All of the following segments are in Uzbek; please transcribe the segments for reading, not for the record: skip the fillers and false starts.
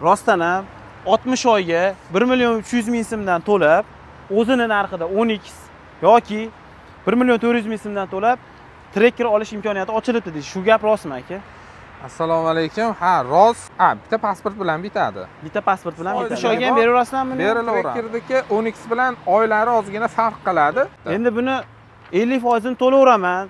Rostdan ham 60 oyga 1 million 300 ming so'mdan to'lab, o'zini narxida 10x yoki 1 million 400 ming so'mdan to'lab Tracker olish imkoniyati ochilibdi deydi. Shu gap rostmi, aka? Assalomu alaykum. Ha, rost. Ha, bitta pasport bilan bitadi. Bitta pasport bilan Foyda 60 oyga ham bor. beraverasizlarmi buni? Berilaveradi. Trackerdiki 10x bilan oylari ozgina farq qiladi. Endi buni 50% to'layveraman.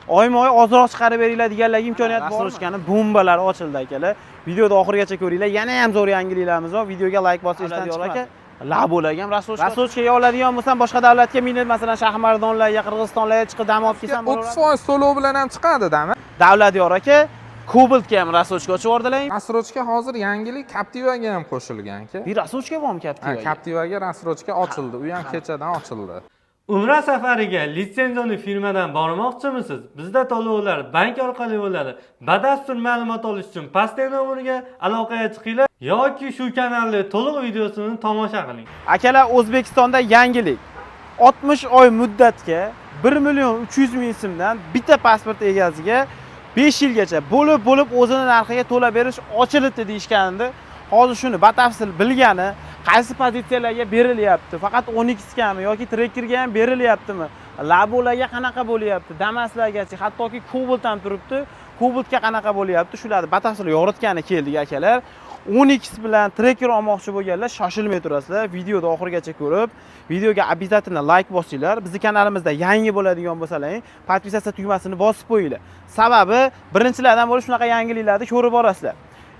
Oyma-oy ozroq chiqarib beringlar deganlarga imkoniyat bormi? Рассрочка ni bombalari ochildi, akalar. Videoni oxirigacha ko'ringlar. Yana ham zo'r yangiliklarimiz bor. Videoga like bosish esdan chiqmadi. Labolarga ham рассрочка. Рассрочка ga oladigan bo'lsam, boshqa davlatga minib, masalan, Shahmardonlarga, Qirg'izistonlarga chiqib dam olib kelsam bo'laveradi. 30% to'lov bilan ham chiqadi, dami? Davlatyor aka, Cobaltga ham рассрочка ochib yubordilar. Рассрочка hozir yangilik Captiva'ga ham qo'shilgan, aka. Bir рассрочка bormi Ha, Captivaga? Captivaga рассрочка ochildi. U ham kechadan ochildi. Umra safariga litsenziyali firmadan bormoqchimisiz? Bizda to'lovlar bank orqali bo'ladi. Batafsil ma'lumot olish uchun pastdagi nomerga aloqaga chiqinglar yoki shu kanalning to'liq videosini tomosha qiling. Akalar, O'zbekistonda yangilik. 60 oy muddatga 1 million 300 ming so'mdan bitta pasport egasiga 5 yilgacha bo'lib bo'lib o'zini narxiga to'lab berish ochilibdi deyishgandi. Hozir shuni batafsil bilgani, qaysi pozitsiyalarga berilyapti, faqat 12 gami yoki Trackerga ham berilyaptimi? Labolarga qanaqa bo'lyapti? Damaslargacha, hattoki Cobalt ham turibdi. Cobaltga qanaqa bo'lyapti? Shularni batafsil yoritgani keldik, akalar. 12 bilan Tracker olmoqchi bo'lganlar shoshilmay turasizlar. Videoni oxirigacha ko'rib, videoga обязательно like bosinglar. Bizni kanalimizda yangi bo'ladigan bo'lsalaring, подписаться tugmasini bosib qo'yinglar. Sababi birinchilardan bo'lib shunaqa yangiliklarni ko'rib borasizlar.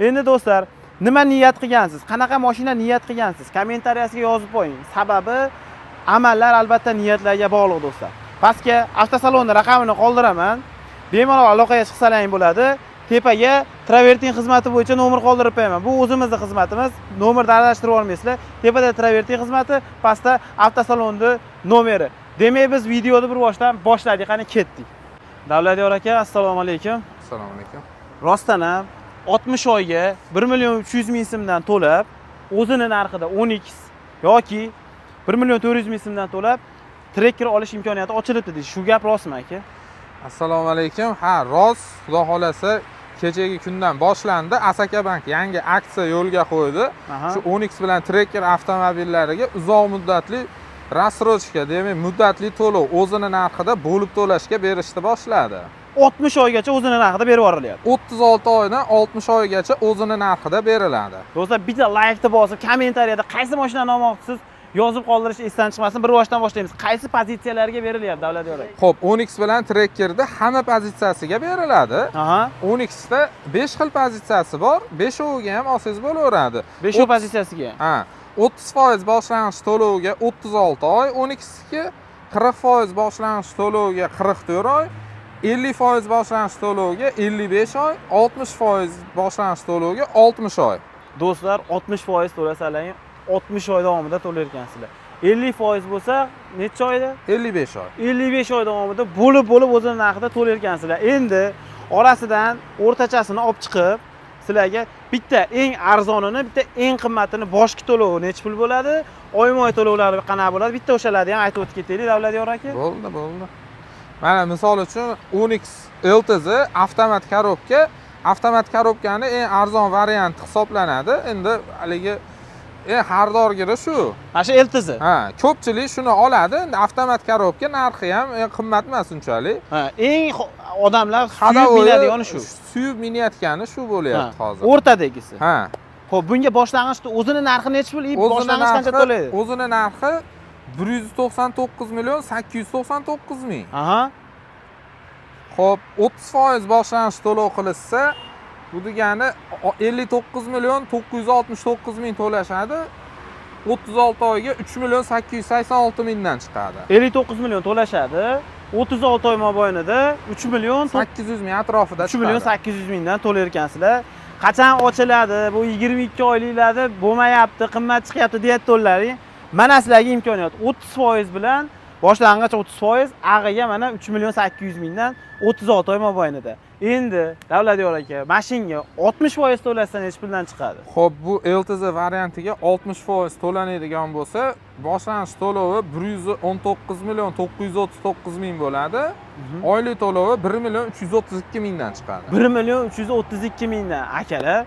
Endi do'stlar, nima niyat qilgansiz? Qanaqa mashina niyat qilgansiz? Kommentariyasiga yozib qo'ying. Sababi amallar albatta niyatlarga bog'liq, do'stlar. Pastga avtosalonni raqamini qoldiraman. Bemalol aloqaga chiqsalaring bo'ladi. Tepaga travertin xizmati bo'yicha nomer qoldirib qo'yaman. Bu o'zimizni xizmatimiz. Nomerni adashtirib olmaysizlar. Tepada travertin xizmati, pastda avtosalonni nomeri. Demak, biz videoni bir boshdan boshladik, qani ketdik. Davlatyor aka, assalomu alaykum. Assalomu alaykum. Rostdan ham 60 oyga 1 million 300 ming so'mdan to'lab, o'zini narxida 10x yoki 1 million 400 ming so'mdan to'lab Tracker olish imkoniyati ochilibdi deydi. Shu gap rostmi, aka? Assalomu alaykum. Ha, rost. Xudo xolasa kechagi kundan boshlandi. Asaka bank yangi aksiya yo'lga qo'ydi. Shu 10x bilan Tracker avtomobillariga uzoq muddatli рассрочка, demak, muddatli to'lov o'zini narxida bo'lib to'lashga berishni boshladi. 60 oygacha o'zini narxida berib yuborilyapti. 36 oydan 60 oygacha o'zini narxida beriladi. Do'stlar, bitta laykni bosib, kommentariyada qaysi mashinani olmoqchisiz yozib qoldirish esdan chiqmasin. Bir boshdan boshlaymiz. Qaysi pozitsiyalarga berilyapti, Davlatyor aka? Xo'p, 10x bilan Trackerda hamma pozitsiyasiga beriladi. 10x da 5 xil pozitsiyasi bor, 5 oviga ham olsangiz bo'laveradi. 5 pozitsiyasiga. Ha, 30% boshlang'ich to'loviga 36 oy, 12siki 40% boshlang'ich to'loviga 44 oy, 50% boshlang'ich to'loviga 55 oy, 60% boshlang'ich to'loviga 60 oy. Do'stlar, 60% to'lasalaring 60 oy davomida to'lar ekansizlar. 50% bo'lsa necha oyda? 55 oy. 55 oy davomida bo'lib bo'lib o'zini narxida to'lar ekansizlar. Endi orasidan o'rtachasini olib chiqib, sizlarga bitta eng arzonini, bitta eng qimmatini boshqa to'lovi necha pul bo'ladi, oyma-oy to'lovlari qanaqa bo'ladi, bitta o'shalarni ham aytib o'tib ketaylik, Davlatyor aka. Bo'ldi, bo'ldi. Mana misol uchun 10X LTZ avtomat коробка, avtomat коробка ni eng arzon varianti hisoblanadi. Endi haligi eng xaridorgiri shu. Mana shu LTZ. Ha, ko'pchilik shuni oladi. Endi avtomat коробка narxi ham eng qimmat emas unchalik. Ha, eng odamlar suyib Ходовой minadigani shu. Suyib minayotgani shu bo'lyapti hozir. O'rtadagisi. Ha. Xo'p, bunga boshlang'ich o'zini narxi necha pul? И O'zini boshlang'ich qancha narxi to'laydi? O'zini narxi 199 million 899 ming. Xo'p, 30% boshlang'ich to'lov qilishsa, bu degani 59 million 969 ming to'lashadi. 36 oyga 3 million 886 mingdan chiqadi. 59 million to'lashadi. 36 oy mobaynida 3 million 800 ming atrofida 3 million chiqadi. 800 mingdan to'lar ekansizlar. Qachon ochiladi? Bu 22 oyliklarda bo'lmayapti, qimmat chiqyapti deyapti. Mana sizlarga imkoniyat 30% bilan boshlang'ich 30% ag'iga mana 3 million 800 mingdan 36 oy mobaynida. Endi Davlatyor aka, mashinga 60% to'lasa necha puldan chiqadi? Xo'p, bu LTZ variantiga 60% to'lanadigan bo'lsa, boshlang'ich to'lovi 119 million 939 ming bo'ladi. Oylik to'lovi 1 million 332 mingdan chiqadi. 1 million 332 mingdan, akalar.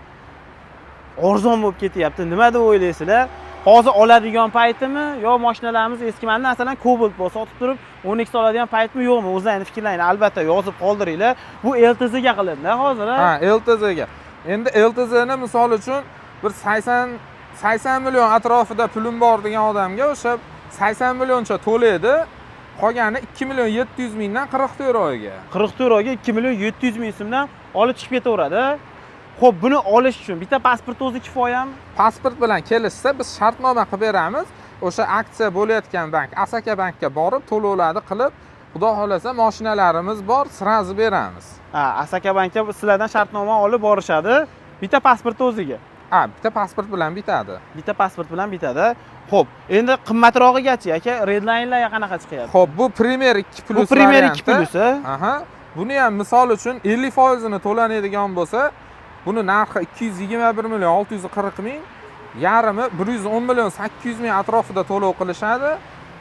Arzon bo'lib ketyapti. Nima deb o'ylaysizlar? Hozir oladigan paytimi yo mashinalarimiz eski? Mana masalan Cobalt bor, sotib turib 12 oladigan paytmi yo'qmi? O'zlaringni fikrlaringni albatta yozib qoldiringlar. Bu LTZ ga qilindi hozir, Ha, LTZ ga. Endi LTZ ni misol uchun bir 80 million atrofida pulim bor degan odamga o'sha 80 millioncha to'laydi. Qolgani 2 million 700 mingdan 44 oyga. 44 oyga 2 million 700 ming so'mdan olib chiqib ketaveradi. Xo'p, buni olish uchun bitta pasport o'zi kifoyami? Pasport bilan kelishsa, biz shartnoma qilib beramiz. O'sha aksiya bo'layotgan bank, Asaka bankka borib to'lovlarni qilib, xudo xohlasa mashinalarimiz bor, сразу beramiz. Ha, Asaka bankka sizlardan shartnoma olib borishadi. Bitta pasport o'ziga. Ha, bitta pasport bilan bitadi. Bitta pasport bilan bitadi. Xo'p, endi qimmatrog'igachi aka, Redline'lar qanaqa chiqyapti? Xo'p, bu Premier 2 Bu Plus Premier 2 varianti. Plus, a? Aha. Buni ham misol uchun 50% ini to'lanadigan bo'lsa, buni narxi 221 million 640 ming, yarmi 110 million 800 ming atrofida to'lov qilishadi.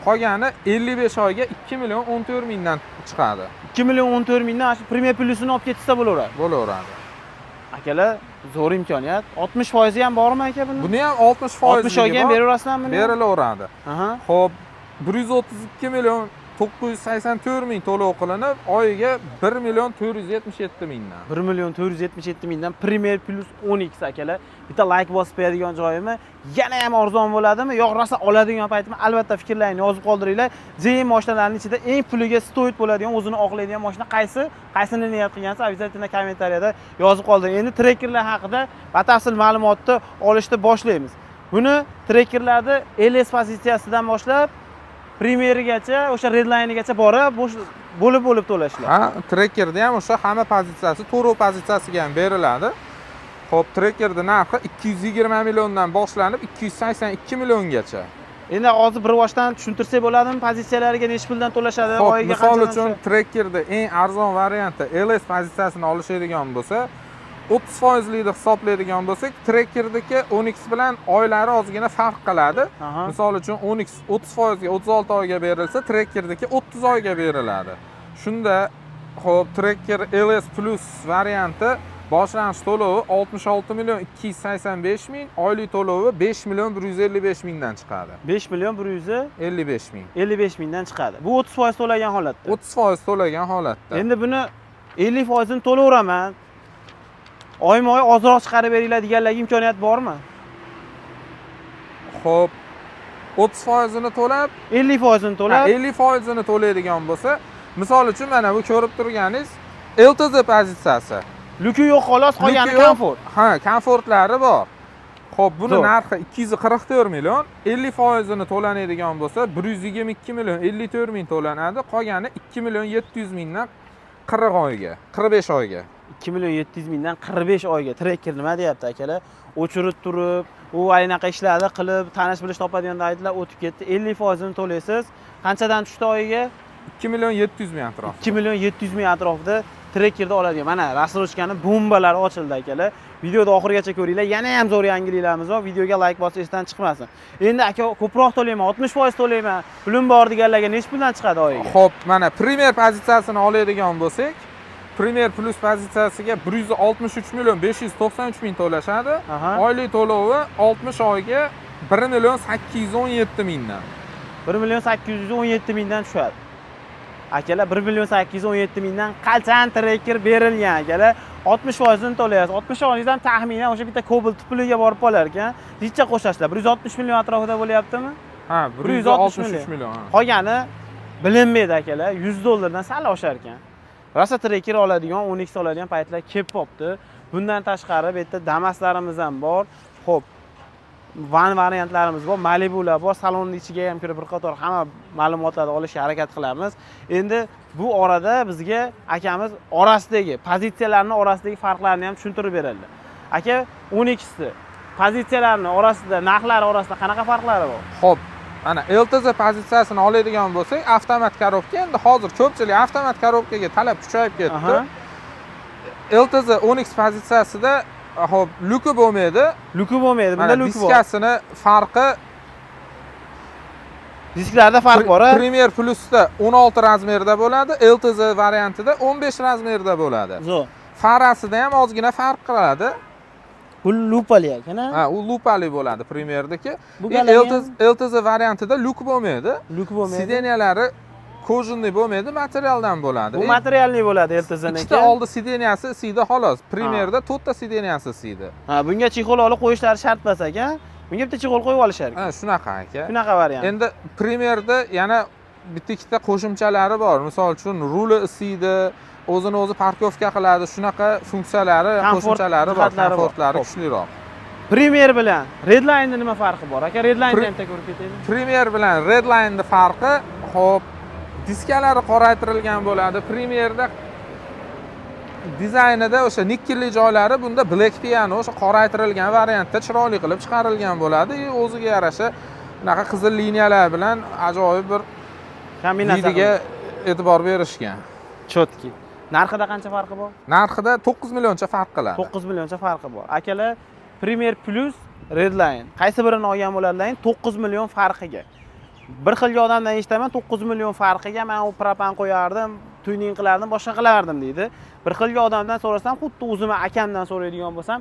Qolgani 55 oyga 2 million 14 mingdan chiqadi. 2 million 14 mingdan shu Premier Plusini olib ketsa bo'laveradi. Bo'laveradi. Akalar, zo'r imkoniyat. 60% ham bormi aka buni? Buni ham 60% 60 oyga ham beraverasizlarmi buni? Berilaveradi. Xo'p, 132 million 984 ming to'lov qilinib, oyiga 1 million 477 mingdan. 1 million 477 mingdan Premier Plus 12 akalar. Bitta like bosib qo'yadigan joyimi? Yana ham arzon bo'ladimi? Yo'q, rosa oladigan paytimi? Albatta fikrlaringni yozib qoldiringlar. JM mashinalarining ichida eng puliga стоит bo'ladigan, o'zini oqlaydigan mashina qaysi? Qaysini niyat qilgansiz? Обязательно kommentariyada yozib qoldiring. Endi Trackerlar haqida batafsil ma'lumotni olishni boshlaymiz. Buni Trackerlarni LS pozitsiyasidan boshlab Premiergacha, o'sha Redlinegacha borib, bo'lib bo'lib to'lashlar. Ha, Trackerda ham o'sha hamma pozitsiyasi, to'rov pozitsiyasiga ham beriladi. Xo'p, Trackerda narxi 220 milliondan boshlanib 282 milliongacha. Endi hozir bir boshdan tushuntirsak bo'ladimi? Pozitsiyalariga necha puldan to'lashadi? Xo'p, Oyiga misol qanchadan uchun tushadi? Trackerda eng arzon varianti LS pozitsiyasini olishadigan bo'lsa, 30 foizlikni hisoblaydigan bo'lsak, Tracker'dagi 12 bilan oylari ozgina farq qiladi. Misol uchun 12 30 foizga 36 oyga berilsa, Tracker'dagi 30 oyga beriladi. Shunda, xo'p, Tracker LS Plus varianti boshlang'ich to'lovi 66 million 285 ming, oylik to'lovi 5 million 155 mingdan chiqadi. 5 million 155 55 ming. mingdan chiqadi. Bu 30% to'lagan holatda. 30% to'lagan holatda. Endi buni 50% to'layveraman. Oyma-oy ozroq chiqarib beringlar deganlarga imkoniyat bormi? Xo'p, 30%ini to'lab, 50% to'lab, 50%ini to'laydigan bo'lsa, misol uchun mana bu ko'rib turganingiz LTZ pozitsiyasi. Люк i yo'q xolos, qolgani Люк i yo'q. Komfort. Ha, komfortlari bor. Xo'p, buni Zo'r. narxi 244 million, 50%ini to'lanadigan bo'lsa, 122 million 54 ming to'lanadi, qolgani 2 million 700 mingdan 40 oyga, 45 oyga. 2 million 700 mingdan 45 oyga Tracker nima deyapti akalar? O'chirib turib, u anaqa ishlarni qilib, tanish bilish topadigan aytlar o'tib ketdi. 50% to'laysiz. Qanchadan tushdi oyiga? 2 million 700 ming atrofida. 2 million 700 ming atrofida Trackerda oladigan. Mana рассрочка ni bombalari ochildi akalar. Videoda oxirigacha ko'ringlar. Yana ham zo'r yangiliklarimiz bor. Videoga like bosish esdan chiqmasin. Endi aka, ko'proq to'layman, 60% to'layman. Pulim bor deganlarga necha puldan chiqadi oyiga? Xo'p, mana Premier pozitsiyasini oladigan bo'lsak, Premier Plus pozitsiyasiga 163 million 593 ming to'lashadi. Oylik to'lovi 60 oyga 1 million 817 mingdan. 1 million 817 mingdan tushadi. Akalar, 1 million 817 mingdan qachon Tracker berilgan akalar? 60 foizini to'laysiz. 60 foizdan taxminan o'sha bitta Cobalt puliga borib qolar ekan. Necha qo'shasizlar? 160 million atrofida bo'lyaptimi? Ha, 163 163 million. Ha. Qolgani bilinmaydi akalar, 100 dollardan sal oshar ekan. Rosa Tracker oladigan, 12 oladigan paytlar kelib qolibdi. Bundan tashqari bu yerda Damaslarimiz ham bor. Xo'p, van variantlarimiz bor, Malibular bor. Salonni ichiga ham kirib bir qator hamma ma'lumotlarni olishga harakat qilamiz. Endi bu orada bizga akamiz orasidagi pozitsiyalarni orasidagi farqlarni ham tushuntirib beradilar. Aka, 12si pozitsiyalarni orasida, narxlari orasida qanaqa farqlari bor? Xo'p, mana LTZ pozitsiyasini oladigan bo'lsak, avtomat коробка, endi hozir ko'pchilik avtomat коробка ga talab kuchayib ketdi. LTZ 10X pozitsiyasida, xo'p, люк i bo'lmaydi. Люк i bo'lmaydi, bunda Mana люк i bor. Diskasini farqi. Disklarda farq bor, a? Premier Plusda 16 размер da bo'ladi, LTZ variantida 15 размер da bo'ladi. Zo'r. Farasida ham ozgina farq qiladi. Bu lupali ekan, ha? Ha, u lupali bo'ladi Premierdagi. Bu И galaga LTZ, LTZ variantida lyuk bo'lmaydi. Lyuk bo'lmaydi. Сиденья lari кожаный bo'lmaydi, materialdan bo'ladi. Bu материальный bo'ladi LTZniki. Ikkita oldi сиденья si isiydi xolos. Premierda to'rtta сиденья si isiydi. Ha, bunga чехол olib qo'yishlari shart emas ekan. Bunga bitta чехол qo'yib olishar ekan. Ha, shunaqa aka. Shunaqa variant. Endi Premierda yana bitta ikkita qo'shimchalari bor. Misol uchun ruli isiydi, o'zini o'zi парковка qiladi, shunaqa funksiyalari, Komfort qo'shimchalari bor, jihatlari bor. Komfortlari Xo'p. kuchliroq. Premier bilan Redline'ni nima farqi bor? Aka, Redline'ni ham bitta ko'rib ketaylik. Premier bilan Redline'ni farqi, xo'p, diskalari qoraytirilgan bo'ladi. Premierda dizaynida o'sha nikkelli joylari bunda black piano, o'sha qoraytirilgan variantda chiroyli qilib chiqarilgan bo'ladi и o'ziga yarasha bunaqa qizil liniyalar bilan ajoyib bir Kombinatsiya. вид iga e'tibor berishgan. Чётки. Narxida qancha farqi bor? Narxida 9 millioncha farq qiladi. 9 millioncha farqi bor. Akalar, Premier Plus, Redline qaysi birini olgan bo'ladilaring 9 million farqiga. Bir xilga odamdan eshitaman, 9 million farqiga men u propan qo'yardim, tuning qilardim, boshqa qilardim deydi. Bir xilga odamdan so'rasam, xuddi o'zimni akamdan so'raydigan bo'lsam,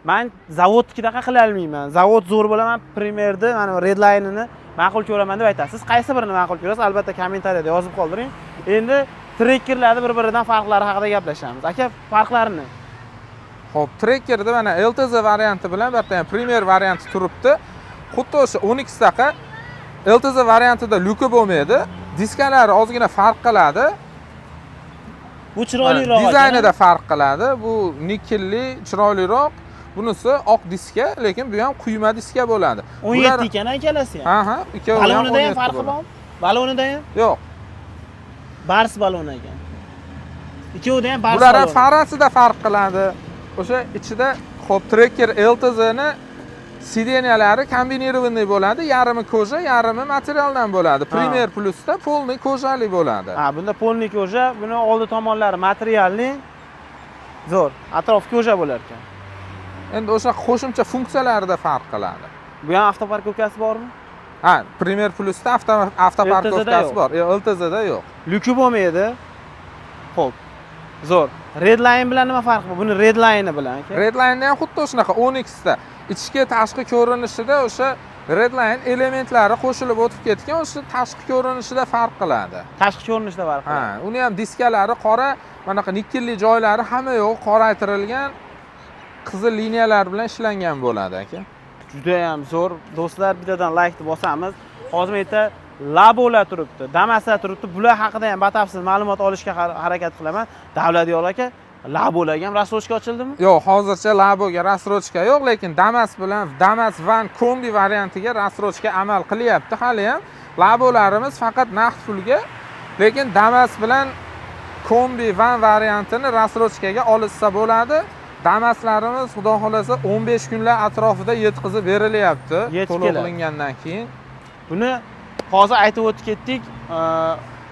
man zavodnikidaqa qila olmayman. Zavod zo'r bo'laman, Premierni, mana Redline'ini ma'qul ko'raman deb aytasiz. Siz qaysi birini ma'qul ko'rasiz? Albatta kommentariyada yozib qoldiring. Endi trekkerlarni bir-biridan farqlari haqida gaplashamiz. Aka, farqlarini. Xo'p, Trekkerda mana LTZ varianti bilan bu yerda ham Premier varianti turibdi. Xuddi o'sha 12 taqa LTZ variantida lyuki bo'lmaydi. Diskalari ozgina farq qiladi. Bu chiroyliroq. Dizaynida farq qiladi. Bu nikelli, chiroyliroq. Bunisi oq diska, lekin bu ham quyma diska bo'ladi. 17 ekan ikkalasi ham. Ha, ikkovi ham Balonida ham 17 farqi bo'ladi. bormi? Balonida ham? Yo'q. Bars baloni ekan. Ikkovida ham bars Bular ham baloni. farasida farq qiladi. O'sha ichida, xo'p, Tracker LTZ ni сиденья lari комбинированный bo'ladi, yarmi кожа, yarmi materialdan bo'ladi. Premier Plusda полный кожа li bo'ladi. Ha, bunda полный кожа, buni oldi tomonlari материальный. Zo'r. Atrof кожа bo'lar ekan. Endi o'sha qo'shimcha funksiyalarida farq qiladi. Bu ham автопарковка si bormi? Ha, Premier Plusda автопарковка si yo'q. Bor. Yo'q, LTZda yo'q. Lyuki bo'lmaydi. Xo'p. Zo'r. Redline bilan nima farqi bor? Buni Redline'i bilan aka. Redline'da ham xuddi shunaqa 12 ta. Ichki tashqi ko'rinishida o'sha Redline elementlari qo'shilib o'tib ketgan, o'sha tashqi ko'rinishida farq qiladi. Tashqi ko'rinishda farq Ha, qiladi. uni ham diskalari qora, manaqa nikelli joylari hamma yo'q qoraytirilgan, qizil liniyalar bilan ishlangan bo'ladi aka. Juda ham zo'r. Do'stlar, bittadan like bosamiz. Hozir bu yerda Labolar turibdi, Damaslar turibdi. Bular haqida ham batafsil ma'lumot olishga harakat qilaman. Davlatyor aka, Labolarga ham рассрочка ochildimi? Yo'q, hozircha Laboga рассрочка yo'q, lekin Damas bilan Damas Van kombi variantiga рассрочка amal qilyapti hali ham. Labolarimiz faqat naqd pulga, lekin Damas bilan kombi Van variantini рассрочка ga olishsa bo'ladi. Damaslarimiz xudo xohlasa 15 kunlar atrofida yetkazib berilyapti. Yetib To'lov keladi. qilingandan keyin. Buni hozir aytib o'tib ketdik.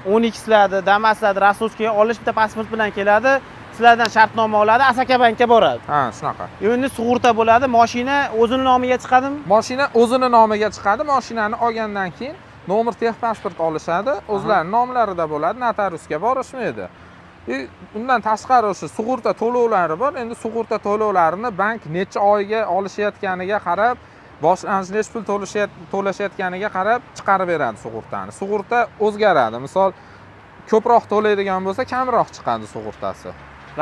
12 sizlarni, Damaslarni рассрочка ga olish bitta pasport bilan keladi. Sizlardan shartnoma oladi, Asaka bankka boradi. Ha, shunaqa. Endi sug'urta bo'ladi, mashina o'zini nomiga chiqadimi? Mashina o'zini nomiga chiqadi. Mashinani olgandan keyin номер техпаспорт olishadi. O'zlari nomlarida bo'ladi, notariusga borishmaydi. И undan tashqari o'sha sug'urta to'lovlari bor. Endi sug'urta to'lovlarini bank necha oyga olishayotganiga qarab, boshlang'ich necha pul to'lashayotganiga qarab chiqarib beradi sug'urtani. Sug'urta o'zgaradi. Misol, ko'proq to'laydigan bo'lsa, kamroq chiqadi sug'urtasi.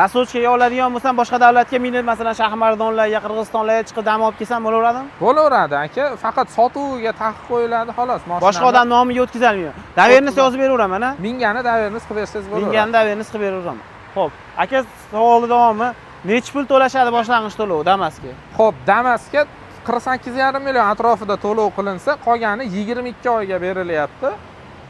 Рассрочка ga oladigan bo'lsam, boshqa davlatga minib, masalan, Shaxmardonlarga, Qirg'izistonlarga chiqib dam olib kelsam bo'laveradimi? Bo'laveradi aka, faqat sotuviga taqiq qo'yiladi xolos. Boshqa odam nomiga o'tkazolmayman. Доверенность yozib beraveraman, a? Mingani доверенность qilib bersangiz bo'laveradi. Mingani доверенность qilib beraveraman. Xo'p, aka, savolni davomi. Necha pul to'lashadi boshlang'ich to'lov Damasga? Xo'p, Damasga 48,5 million atrofida to'lov qilinsa, qolgani 22 oyga berilyapti.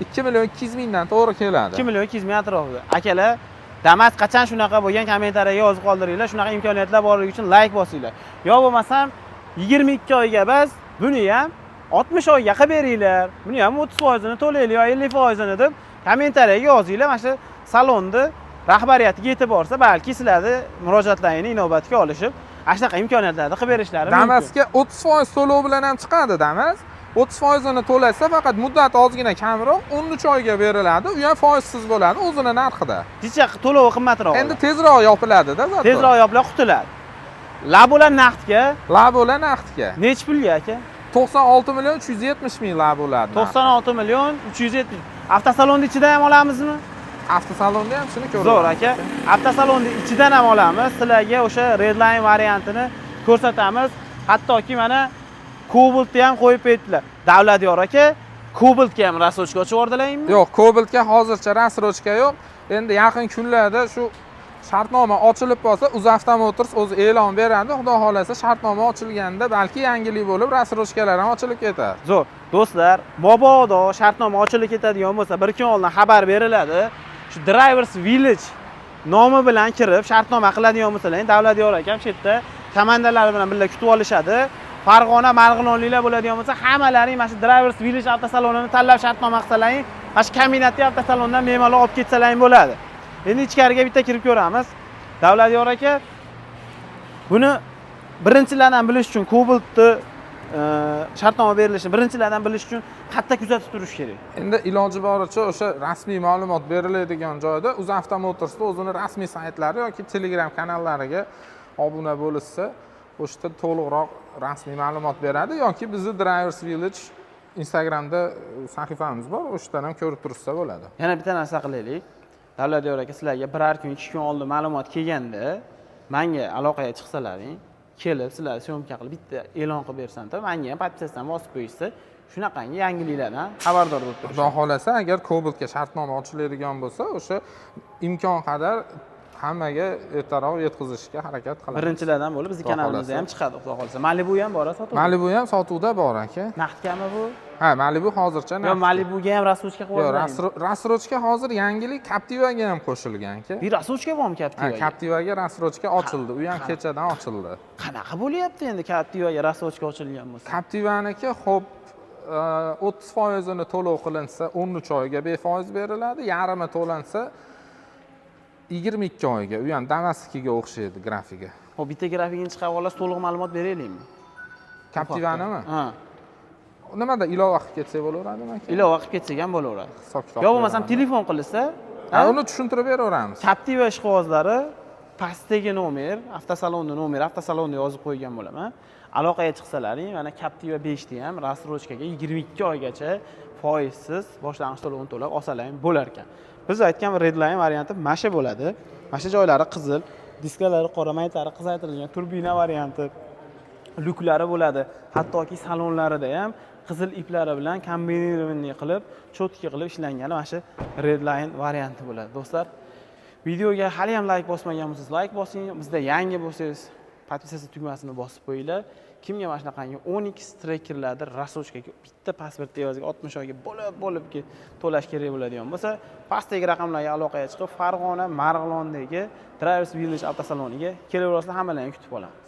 2 million 200 mingdan to'g'ri keladi. 2 million 200 ming atrofida. Akalar, Damas qachon shunaqa bo'lgan, kommentariyaga yozib qoldiringlar. Shunaqa imkoniyatlar borligi uchun like bosinglar. Yo bo'lmasam 22 oyga bas, buni ham 60 oyga qilib beringlar. Buni ham 30% ini to'laylik yo 50% deb kommentariyaga yozinglar. Mana shu salonni rahbariyatiga yetib borsa, balki sizlarni murojaatlaringni inobatga olishib, ana shunaqa imkoniyatlarni qilib berishlari mumkin. Damasga 30% to'lov bilan ham chiqadi Damas. 30% to'lasa, faqat muddati ozgina kamroq, 13 oyga beriladi. U ham foizsiz bo'ladi o'zini narxida. Jicha to'lovi qimmatroq. Endi tezroq yopiladi-da. Tezroq yopilib qutuladi. Labola naqdga. Labola naqdga. Nechi pulga, aka? 96 million 370 ming labolar. 96 million 370. Avtosalonni ichidan ham olamizmi? Avtosalonda ham shuni ko'rib. Zo'r, aka. Avtosalonni ichidan ham olamiz. Sizlarga o'sha Redline variantini ko'rsatamiz. Hattoki mana Cobaltni ham qo'yib berdilar. Davlatyor aka, Cobaltga ham рассрочка ochib yubordilaringmi? Yo'q, Cobaltga hozircha рассрочка yo'q. Endi yaqin kunlarda shu shartnoma ochilib qolsa, UzAvto Motors o'zi e'lon beradi. Xudo xolasa, shartnoma ochilganda balki yangilik bo'lib, рассрочка lar ham ochilib ketar. Zo'r. Do'stlar, mabodo shartnoma ochilib ketadigan bo'lsa, bir kun oldin xabar beriladi. Shu Drivers Village nomi bilan kirib shartnoma qiladigan bo'lsalar, Davlatyor akam shu yerda komandalari bilan birga kutib olishadi. Farg'ona, Marg'ilonliklar bo'ladigan bo'lsa, hammalaring mana shu Drivers Village avtosalonini tanlab shartnoma qilsalaring, mana shu kombinatli avtosalondan bemalol olib ketsalaring bo'ladi. Endi ichkariga bitta kirib ko'ramiz. Davlatyor aka, buni birinchilardan bilish uchun Cobaltni shartnoma berilishini birinchilardan bilish uchun qayerda kuzatib turish kerak? Endi iloji boricha o'sha rasmiy ma'lumot beriladigan joyda, UzAvto Motorsda o'zini rasmiy saytlari yoki Telegram kanallariga obuna bo'lishsa, o'sha yerda to'liqroq rasmiy ma'lumot beradi yoki bizni Drivers Village Instagramda sahifamiz bor, o'sha yerdan ham ko'rib turishsa bo'ladi. Yana bitta narsa qilaylik. Davlatyor aka, sizlarga birar kun, 2 kun oldin ma'lumot kelganda manga aloqaga chiqsalaring, kelib sizlar съёмка qilib bitta e'lon qilib bersam, manga ham подписаться dan bosib qo'yishsa, shunaqangi yangiliklardan xabardor bo'lib Xudo turishadi. xohlasa, agar Cobaltga shartnoma ochiladigan bo'lsa, o'sha imkon qadar hammaga ertaroq yetkazishga harakat qilamiz. Birinchilardan bo'lib bizni Xudo kanalimizda xohlasa. ham chiqadi, xudo xohlasa. Malibu ham bor sotuvda. Malibu ham sotuvda bor, aka. Naqdgami bu? Ha, Malibu hozircha Yo, naqd. Malibuga ham рассрочка qilib Yo'q, yubordilar. Рассрочка hozir yangilik Captivaga ham qo'shilgan, aka. Bir рассрочка bormi Ha, Captivaga? Captivaga рассрочка ochildi. U ham kechadan ochildi. Qanaqa bo'lyapti endi Captivaga рассрочка ochilgan bo'lsa? Captivaniki, xo'p, 30%ini to'lov qilinsa, 13 oyga befoiz beriladi, yarmi to'lansa 22 oyga. U ham Damas'nikiga o'xshaydi grafigi. Xo'p, bitta grafikini chiqarib olasiz, to'liq ma'lumot beraylikmi? Captivanimi? Ha. Nimada ilova qilib ketsak bo'laveradimi, aka? Ilova qilib ketsak ham bo'laveradi. Hisob kitob Yo bo'lmasam beraman. Telefon qilsa, Ha, uni tushuntirib beraveramiz. Captiva ishqibozlari pastdagi nomer, avtosalonni nomeri, avtosalonni yozib qo'ygan bo'laman. Aloqaga chiqsalaring, mana Captiva 5 ni ham рассрочка ga 22 oygacha foizsiz boshlang'ich to'lovini to'lab olsalaring bo'lar ekan. Biz aytgan Redline varianti mana shu bo'ladi. Mana shu joylari qizil, diskalari qora, maytlari qizartirilgan, turbina varianti, lyuklari bo'ladi. Hattoki salonlarida ham qizil iplari bilan комбинированный qilib, чётко qilib ishlangani mana shu Redline varianti bo'ladi. Do'stlar, videoga hali ham layk bosmagan bo'lsangiz, layk bosing. Bizda yangi bo'lsangiz, подписаться tugmasini bosib qo'yinglar. Kimga mana shunaqangi Onix Trackerlarda рассрочка ga bitta pasport evaziga 60 oyga bo'lib bo'lib to'lash kerak bo'ladigan bo'lsa, pastdagi raqamlarga aloqaga chiqib, Farg'ona, Marg'ilondagi Drivers Village avtosaloniga kelaverasizlar, hammalaringni kutib qolamiz.